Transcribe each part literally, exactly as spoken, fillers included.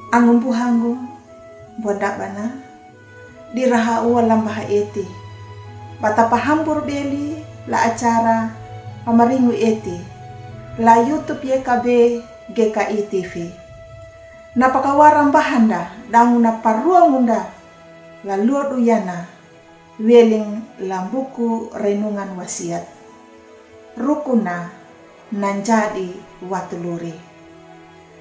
Angumbuhangu, bondabana, diraha ua lambaha eti. Bata pahambur beli la acara pamaringu eti la YouTube Y K B G K I T V. Na pakawaram bahanda dangu na paruangunda la luodu yana. Wieling la buku Renungan Wasiat. Rukuna na jadi watu luri.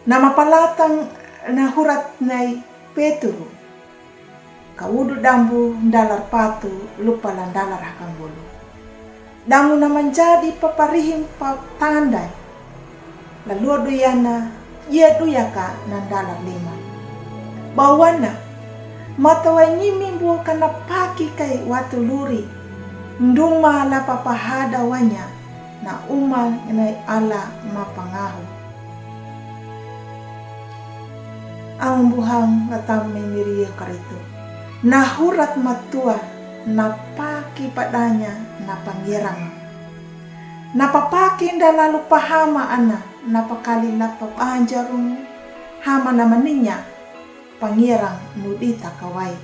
Na mapalatang na hurat nai Peturu. Kaudu dambu dalar patu lupa la dalar hakambulu. Dangu na manjadi paparihim pa tandai. La luodu yana, ia duyaka na dalar lima. Bawana, mata wa nyimi bua kana paki kai watu luri. Nduma la papahada wanya, na uma nai ala mapangahu. Angumbuhang la tamu nai miri Yehu Karitu. Na hurat matua, na paki padanya, na pangerang. Na papaki nda lalu pahama ana, na pakali la pabanjarung, hama na maninya, pangerang nudita kawai.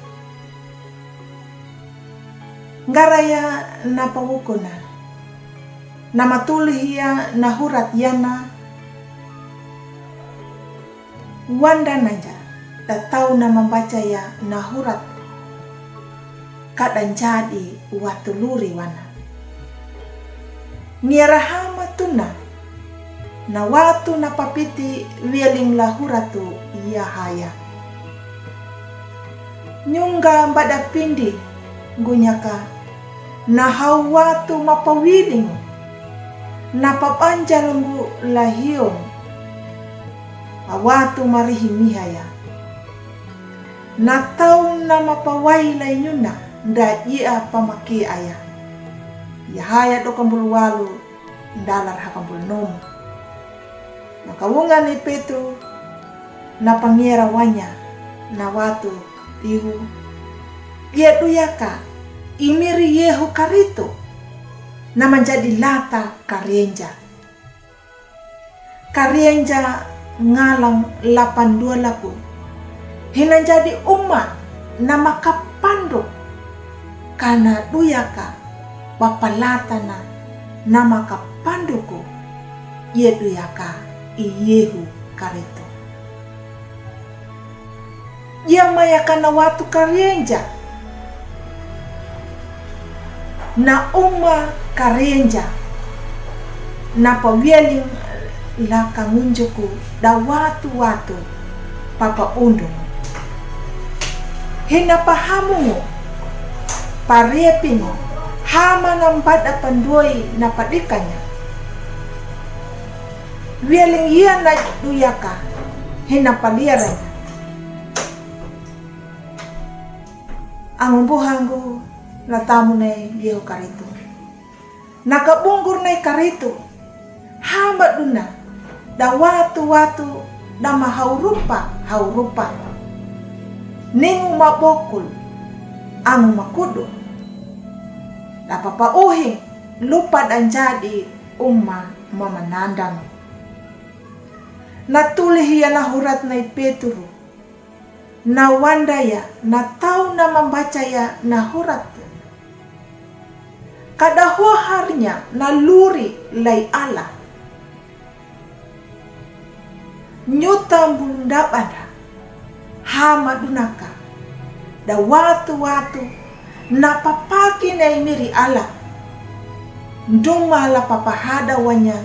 Ngaraya na pawukuna. Na matulihia na hurat yana. Wanda nanja, da tau na mambaca ya na hurat. Kada jadi watu luri wana. Ngiarahama tuna, na watu na papiti wieling la huratu Yahaya. Nyunga bada pindi gunyaka, na hau watu mapawilingu, na pabanjalungu la hiong. Awatu marihi mihaya. Na tau na mapawai lai nyuna nda ia pamaki aya. Yahaya dokambul walu dalar hakambul nom. Na kawungan ni Petru na pangera wanya na watu ihu. Ia duyaka imiri Yehu Karitu na manjadi lata karienja. Karienja ngalang lapan dua laku. Hina jadi uma na makapanduk. Kana duyaka bapalatana na makapanduku. Ia duyaka i Yehu Karitu. Ia maya kana watu karienja. Na uma karienja. Na pawialing la kangunjuku da watu-watu papa undung. Hina pahamungu, parepingu, hama na mbada pandoi na padikanya. Wialing ia na duyaka, hina paliaranya. Angumbuhangu la tamu nai Yehu Karitu. Na kabungur nai Karitu. Hamba duna, da watu-watu, da mahaurupa, haurupa. Ningu mabokul, angu makudu. Da papa uhing, lupa da jadi uma mamanandang. Na tulih ia na hurat nai Peturu. Na wanda ia, na tau na mambaca ia na hurat. Kada huaharnya na luri lai Allah. Nyuta mbunda banda. Hama dunaka. Da watu-watu. Na papaki nai miri Allah. Nduma la papahada wanya.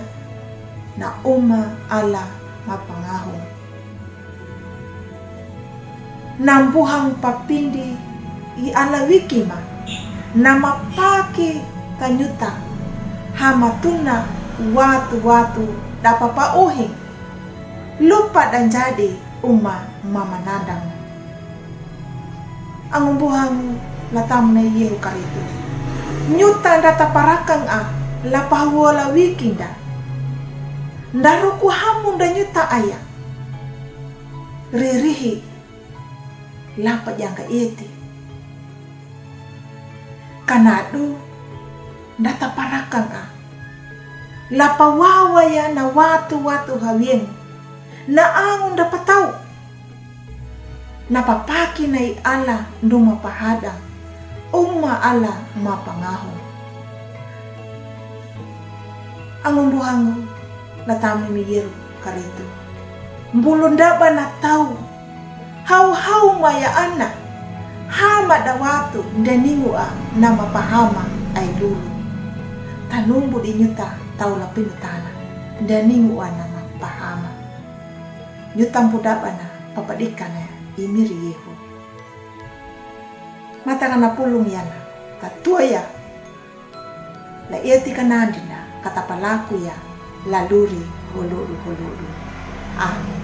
Na uma Allah mapangahu. Nambuhang papindi i Allah wikima. Na mapaki tanyuta. Hama tuna watu-watu da papa uhing. Lupa da jadi uma mamanandang. Angumbuhang la tamu nai Yehu Karitu. Nyuta nda taparakang a la pahuola wikinda. Nda ruku hamu nda nyuta aya. Ririhi la pajangga eti. Kanadu nda taparakang a. Lapawawaya na watu-watu hawieng, na angun dapatau. Na papaki na i ala numa pahada, uma ala mapangaho. Angun buhangu, na tami miyeru karitu. Mbulu ndaba na tau. Hau-hau maya ana, hama dawatu ndaningua nama pahama ai lulu. Tanumbu di nyuta tau lapinu tana, ndaningua nama pahama. Nyuta mpu daba na papadikana imiri yehu. Mataka na pulung yana, tatuaya. La eti kanandina, katapalaku ya, laluri, holulu, holulu. Amin.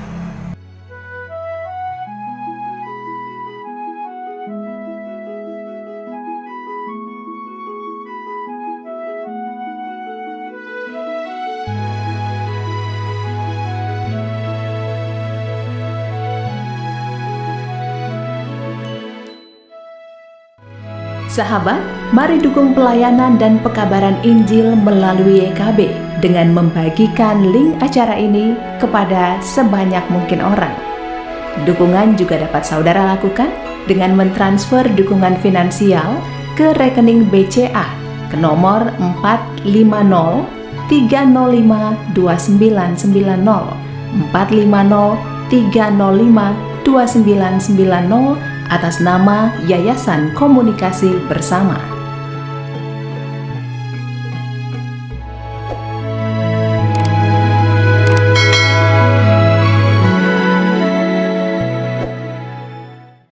Sahabat, mari dukung pelayanan dan pekabaran Injil melalui Y K B dengan membagikan link acara ini kepada sebanyak mungkin orang. Dukungan juga dapat saudara lakukan dengan mentransfer dukungan finansial ke rekening B C A ke nomor empat lima nol tiga nol lima dua sembilan sembilan nol, empat lima nol tiga nol lima dua sembilan sembilan nol, atas nama Yayasan Komunikasi Bersama.